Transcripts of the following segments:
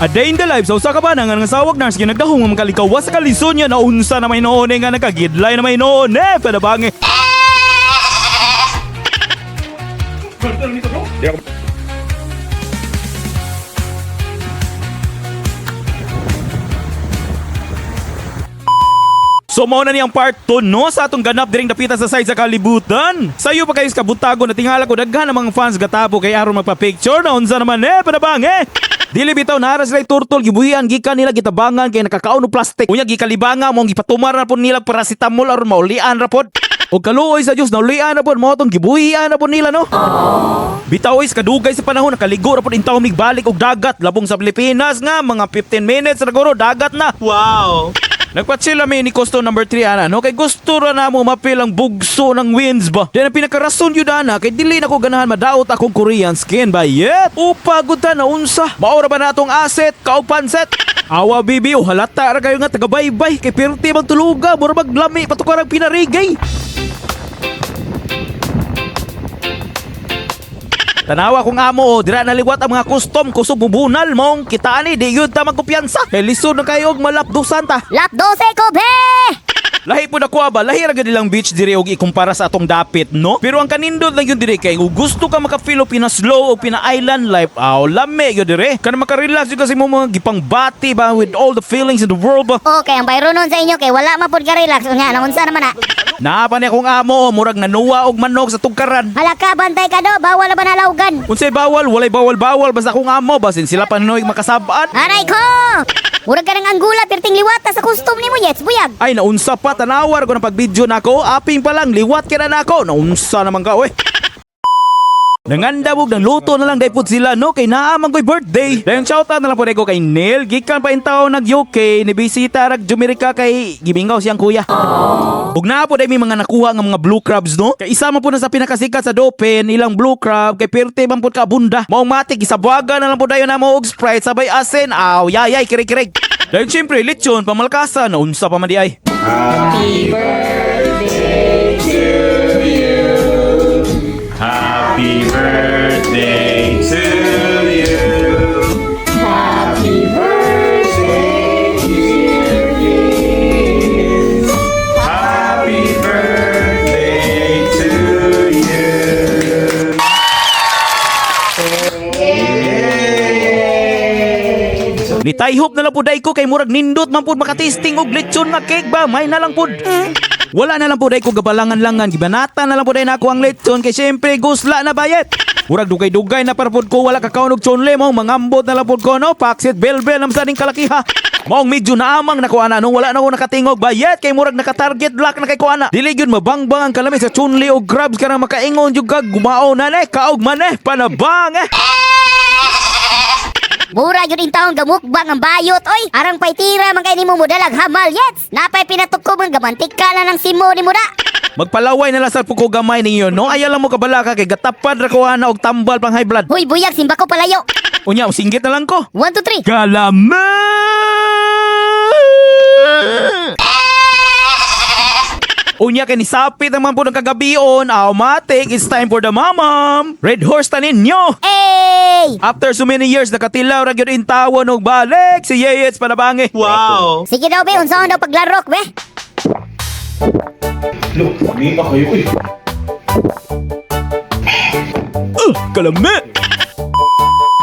A day in the life sa usa ka bana nga nangasawag nurse ginagdahong nga makalikawas sa kalisod niya, na unsa na may noon nga nakagidlay na may noon eh panabangi. So mao na niyang part 2, no, sa atong ganap diring dapita sa side sa kalibutan. Sayo pa kayo sa kabutago na tingala ko daghan ang mga fans gatabo kay aron magpa-picture, na unsa naman eh panabang eh. Dili bitaw nara sila turtle, gibuhian gikan nila, gitabangan kay nakakaon og plastic. Unya gikalibanga mong gipatumar na pud nila paracetamol aron maulian ra pod. Og kaluoy sa Dios, naulian na pod mo tong gibuhian na pod nila, no. Bitaw is kadugay sa panahon nakaligo ra pod intaw mig balik og dagat labong sa Pilipinas nga mga 15 minutes ra guro dagat na. Wow! Nagpatsila mi ni Custo number 3 ana, no, kay gusto ra namo mapil ang bugso ng winds ba. Then ang pinakarason yun ana kay dili na ko ganahan madaot akong Korean skin ba yet. Upagod ta na unsa. Maora ba na atong asset kaog panset? Awa bibi, oh, halata ra kayo nga tagabaybay kay pirti bang tuluga mura maglami patukarang pinarigay. Tanawa kong amo oh, dira naliwat ang mga custom kusog bubunal mong kitaan ni di yun ta magkumpiyansa. Kay lisod na kayo og malapdusan ta. Lap 12 ko, be! Lahi po na kuha ba? Lahi ra gyud ilang beach diri og ikumpara sa atong dapit, no? Pero ang kanindot lang yun diri kay kung gusto ka maka-feel og pina-slow o pina-island life, aw, lami gyud diri. Kana maka-relax gyud kasi mo mga gipangbati ba with all the feelings in the world ba. Okay, ang bayro nun sa inyo kay wala man pud ka relax. Unya, naunsa naman na. Naa pa ni akong amo, oh, murag nanuwa og manok sa tugkaran. Hala ka, bantay ka do, bawal na ba nalawgan? Unsay bawal, walay bawal-bawal basta akong amo basin sila panoy makasabaan. Aray ko! Murag ka ng anggula, pirting liwata sa custom nimo, Yets, buyag. Ay, naunsa pa, tanawar ko ng pag-video nako, aping pa lang, liwat ka na nako, naunsa naman ka, oy. Nangandabog ng luto na lang dahil po sila, no, kay naaman ko'y birthday. Dahil shoutout na lang po ko kay Neil, gikan pa in taon nag UK, ni bisita rag Jumirika kay gimingaw siyang kuya. Ug naa po dahil may mga nakuha nga mga blue crabs, no? Kay isa man po na sa pinakasikat sa Dopin, ilang blue crab, kay pirte man po kabunda. Maong matik, isabuaga na lang po dayon na mo og Sprite, sabay asin, aw, yayay, kirig-kirig. Dahil siyempre, lechon, pamalkasan, naunsa pa man di ay. Happy birthday to you. Happy birthday, dear Vince. Happy birthday to you. Ni Tayhop na lang pud ko kay murag nindot man pud makatisting og lechon nga cake ba, may na lang pud. Wala na lang pud ko gabalangan-langan, gibanata na lang pud nako ang lechon kay syempre gusla na bayet. Murag dugay-dugay na para pud ko wala kakaon og chonle mo, mangambot na lang pud ko, no, paksit belbel na sa ning kalakiha. Maong medyo naamang nako ana no, wala na ko nakatingog bayet kay murag naka-target lock na kay ko ana. Dili gyud mabangbang ang kalami sa chonle og grabs kanang makaingon jud kag gumao na ne, kaog man eh, panabang eh. Mura yun in taon gamukbang ang bayot, oy! Arang paytira man kay nimo modalag hamal, Yets! Napay pinatukob ang gamantik ka na ng simo ni mo da! Magpalaway na lang sa ko gamay ninyo, no? Ayaw lang mo kabalaka kay gatapad ra ko ana og tambal pang high blood. Hoy, buyag, simba ko palayo! Unya, singgit na lang ko. 1, 2, 3! Kalame! Unya kay nisapit naman po ng kagabion, automatic, it's time for the mamam. Red horse ta ninyo. Ey! After so many years, nakatilaw ra gyud in tawon og balik si Yeyets panabangi. Wow! Sige daw, be, unsaon daw paglarok, be? Look, may pa kayo. Uy, Kalame!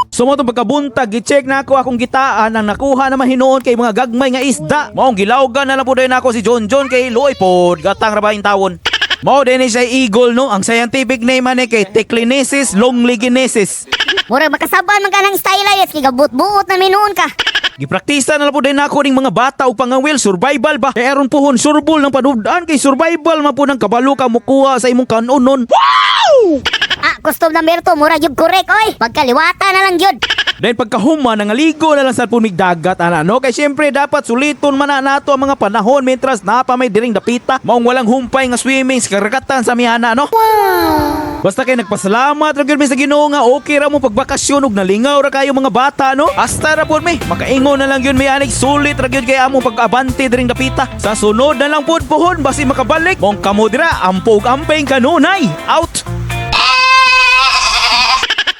So mo itong pagkabuntag, gi-check na ako akong gitaan ang nakuha naman hinuon kay mga gagmay nga isda. Maong gilawgan na lang po din ako si John John kay Luoy pod, gatang ra ba yung tawon. Mao din ni siya eagle, no, ang scientific name ani kay Teclinesis longliginesis. Murag makasaban man ka ng style, Yets, kay gabut-buot na minuon ka. Gipraktisa na lang po din ako ning mga bata og pangawil survival ba. Kay aron puhon surbol ng panudan kay survival man po ng kabalo ka mukuha sa imong kanonon. Wow! Ah, custom number 2, murag yung correct, oy! Pagkaliwata na lang yun! Dahil pagkahuma, nangaligo na lang sa punig dagat, ana, no? Kay syempre, dapat suliton man na nato ang mga panahon mentras napa may diring dapita. Maong walang humpay nga swimming sa karagatan sa mihana, no? Basta kay nagpasalamat ra gyud mi sa Ginoo nga okay ra mo pagbakasyon ug nalingaw ra kayo mga bata, no? Hasta ra pud mi, makaingon na lang gyud mi anig sulit ra gyud kay among pag-abante diring dapita. Sa sunod na lang pud puhon basi makabalik. Mong kamo dira ampo ug amping kanunay. Out.